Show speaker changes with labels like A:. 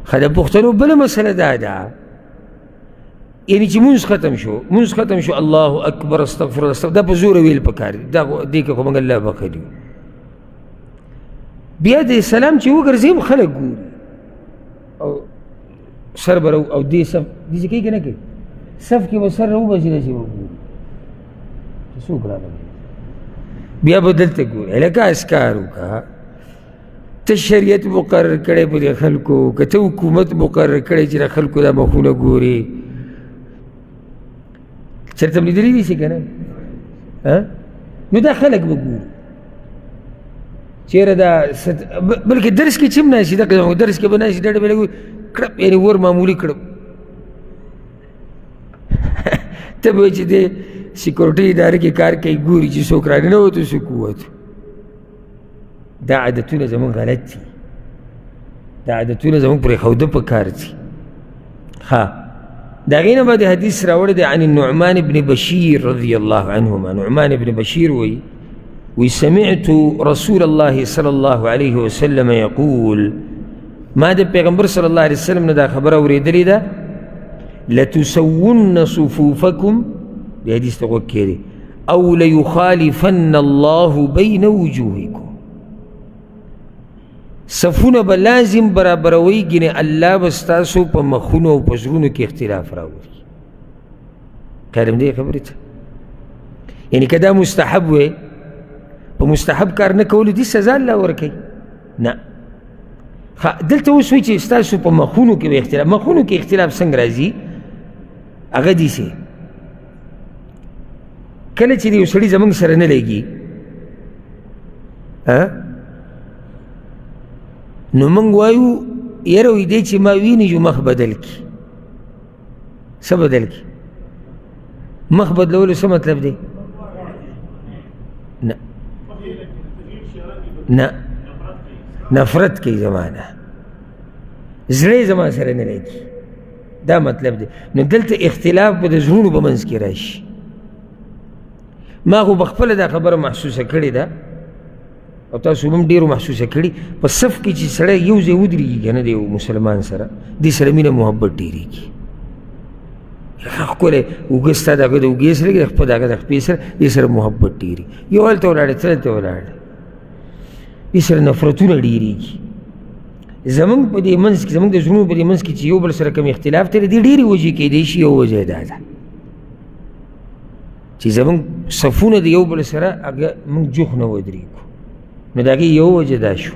A: ښه، د پښتنو بله مسله دا ده، یعنی چې مونځ ختم شو، مونځ ختم شو، الله اکبر، استغفر الله، استغفر، دا په زوره ویل پکار دي. دا دې کې خو موږ الله بخښلي. بیا د سلام چې وګرځي هم خلک ګوري او سر به او دې صف دې چې کوي که نه کوي، صف کې به سر راوباسي، داسې به ګوري چې څوک راغلی، بیا به دلته ګوري. هلکه اسکار وکړه، ته شریعت مقرر کړی په دې خلکو، که ته حکومت مقرر کړی چې د خلکو دا مخونه ګوري. چېرته هم لیدلي دي چې که نه؟ نو دا خلک به ګوري چېرې دا بلکې درس کې چې هم ناست دغه درس کې به ناست ډډه به لګوي، کړپ، یعنې ور معمولي کړپ. ته به چې د سیکورټي ادارې کې کار کوي، ګوري چې څوک راننوتو څوک ووتو. دا عادتونه زموږ غلط دي، دا عادتونه زموږ پرېښوده په کار دي. ښه، د هغې نه بعد حدیث راوړی دی عن النعمان بن بشیر رضی الله عنهما. نعمان بن بشیر وایي، وی سمعت رسول الله صلی الله علیه وسلم یقول، ما د پیغمبر صلی الله علیه وسلم نه دا خبره اورېدلې ده، لتسون صفوفکم، دې حدیث ته غوږ کښېږدئ، او ليخالفن الله بین وجوهکم. صفونه به لازم برابروئ، ګنې الله به ستاسو په مخونو او په زړونو کې اختلاف راولي. خیال هم دې خبرې ته، یعنې که دا مستحب وی، په مستحب کار نه کولو دي سزا الله ورکوي نه. دلته اوس وایي چې ستاسو په مخونو کې به اختلاف، مخونو کې اختلاف څنګه راځي؟ هغه داسې کله چې د یو سړي زموږ سره نه لګي، نو موږ وایو یاره وایي دی چې ما ویني جو مخ بدل کړي. څه بدل کړي؟ مخ بدلولو څه مطلب دی؟ نه نه، نفرت کوي زما نه، زړه یې زما سره نه لګي، دا مطلب دی. نو دلته اختلاف به د زړونو په منځ کې راشي. ما خو په خپله دا خبره محسوسه کړې ده او تاسو هم ډېرو محسوسه کړي، په صف کې چې سړی یو ځای ودرېږي که نه د یو مسلمان سره، دې سره مینه محبت ډېرېږي. ښکلی اوږه ستا د هغه د اوږې سره لګي، خپه د هغه د خپې سره، دې سره محبت ډېرېږي. یو هلته ولاړ دی، ته هلته ولاړ دی، دې سره نفرتونه ډېرېږي. زمونږ په دې منځ کې، زمونږ د زړونو په دې منځ کې چې یو بل سره کوم اختلاف دی، دې ډېرې وجې کېدی شي. یو وجه دا ده چې زمونږ صفونه د یو بل سره هغه موږ جوخ نه ودرېږو، نو د هغې یو وجه دا شو.